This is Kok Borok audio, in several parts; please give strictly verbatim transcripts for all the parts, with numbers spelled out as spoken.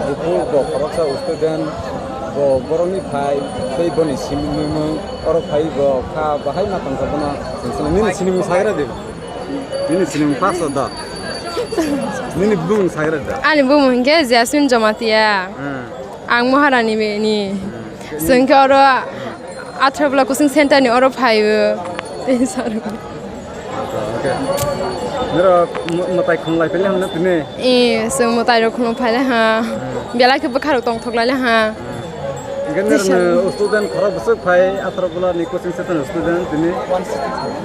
Buphuru bo khoroksa student, bo borokni phai tei boni simimung oro phai bo kha bahai ma tongsa bono. Nini sinimung sagra di. Nini sinimung paso da. Nini bumung sagra da. Ani bumung hwnkhe Jasmine Jamatia. Hmm. Ang Maharani ni. Hmm. Chwng khe oro Athra Block Coaching Center ni oro phaio. Tei sar. Okay. Nirok mwtai khunglai pele hamna tini. Eh, chwng mwtai rok khulum phaile ha. Hmm. Belai khe bwkha rok tongthok laile ha. Hmm. Hingke nirok student khorok bwswk phai Athra Block ni coaching center ni student tini.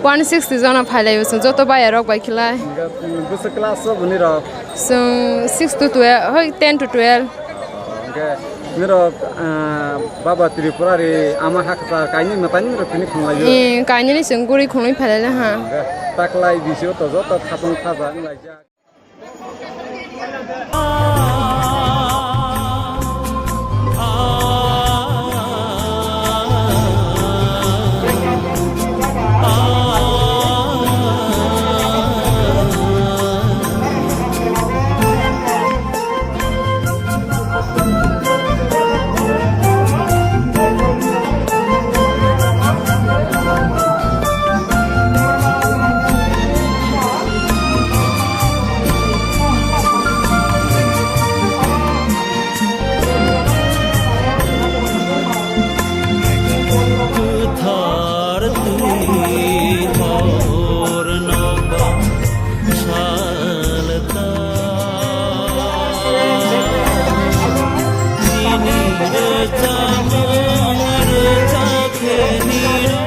One sixty jona phailai bwswk joto baya rok bai khilai. Hingke, hmm, bwswk class o bwni rok? Chwng six to twelve, hoi, ten to twelve. Hingke nirok, ah, Baba Tripura ri ama haksa kainwi mwtai nirok tini khunglai. Eh, kainwi ni chwng guri khunglai phailai ha. Hingke taklai bisio to joto khapang khaja wnglaijak. Kwthar twi hor no ba salta. Nini rwchapmung rwchapkhe nini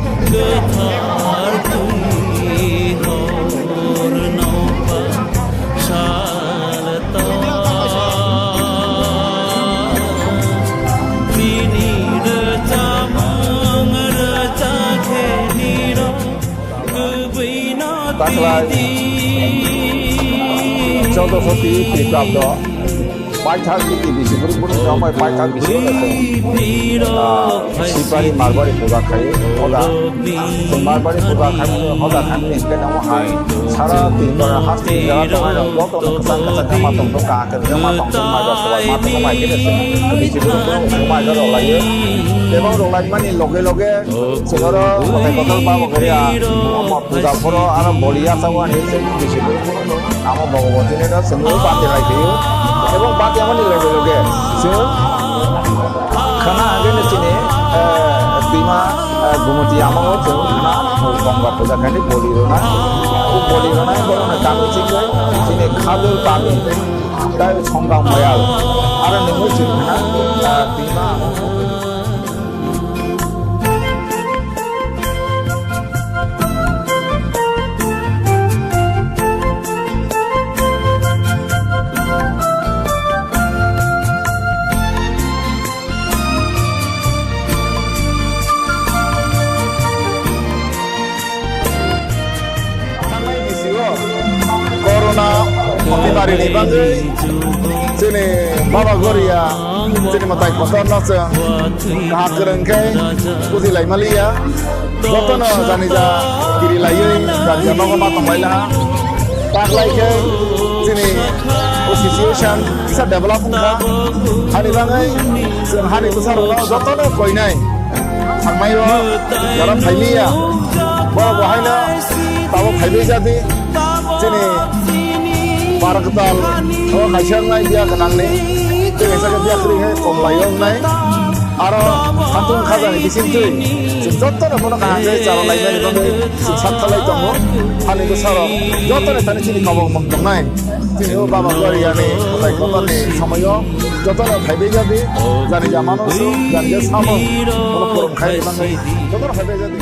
Kwthar twi hor no ba salta. Nini rwchapmung rwchapkhe nini Taklai chaudo soti Tripura do paithak iti bisi buruk buruk jomai paithak bisi o da tong. Ah, Sipari Marbari puja khai hoda. Marbari puja khai hoda khai ni hingke namo hai sara Tripura hasti jaga tongnai rok joto no kwchang kwchang ma tong tong ka kwrwngma tong tong mai rok kwbangma tong mai khe bisi buruk buruk mai rok lai o. Tebo rok lai mani loge loge Chwng oro kothai kotor babo khe ya, omo puja phoro aro boli yachago ani chwng bisi bwrwi phuru amo Bhagavati ni no chwng o bati lai phaio. Ebong bati amani loge loge chwng khana ageni chini, eh, bima, eh, Gumoti amao chwng khana Ganga puja khaini boli rwnai. O boli rwnai borokno kami chikwi chini Khajur kami tai Songgang Mayal aro nungwi chwng khana, eh, bima Thangnaini sio corona motibari ni bagwi chini Baba Goria chini mwtai kotor no chwng kaham kwrwng khe bujilai maliya. Jotono janija kiri laiwi janija nogo ma tonglaila. Taklai khe chini o situation kisa develop wngkha. Hani bagwi chwng hani bwsarokno jotono koinai. Thangnaio jara phailiya, borok bo haino tabuk phaibai jadi. Chini bar kwtal o kaisa wngnai biya gwnangni, tei kaisa khe biya kwrwi khe kom lai wngnai. Aro satung khajani bisingtwi chwng jotono bono kaham khe chara lainani bagwi chwng sak khalai tongo. Hani bwsarok jotono thani chini kobok mung tongnai. Chini o Baba Goriani mwtai kotorni somoio jotono phaibai jadi, jani ja mano sung, jani ja samung, bono porom khai rwmani jotono phaibai jadi.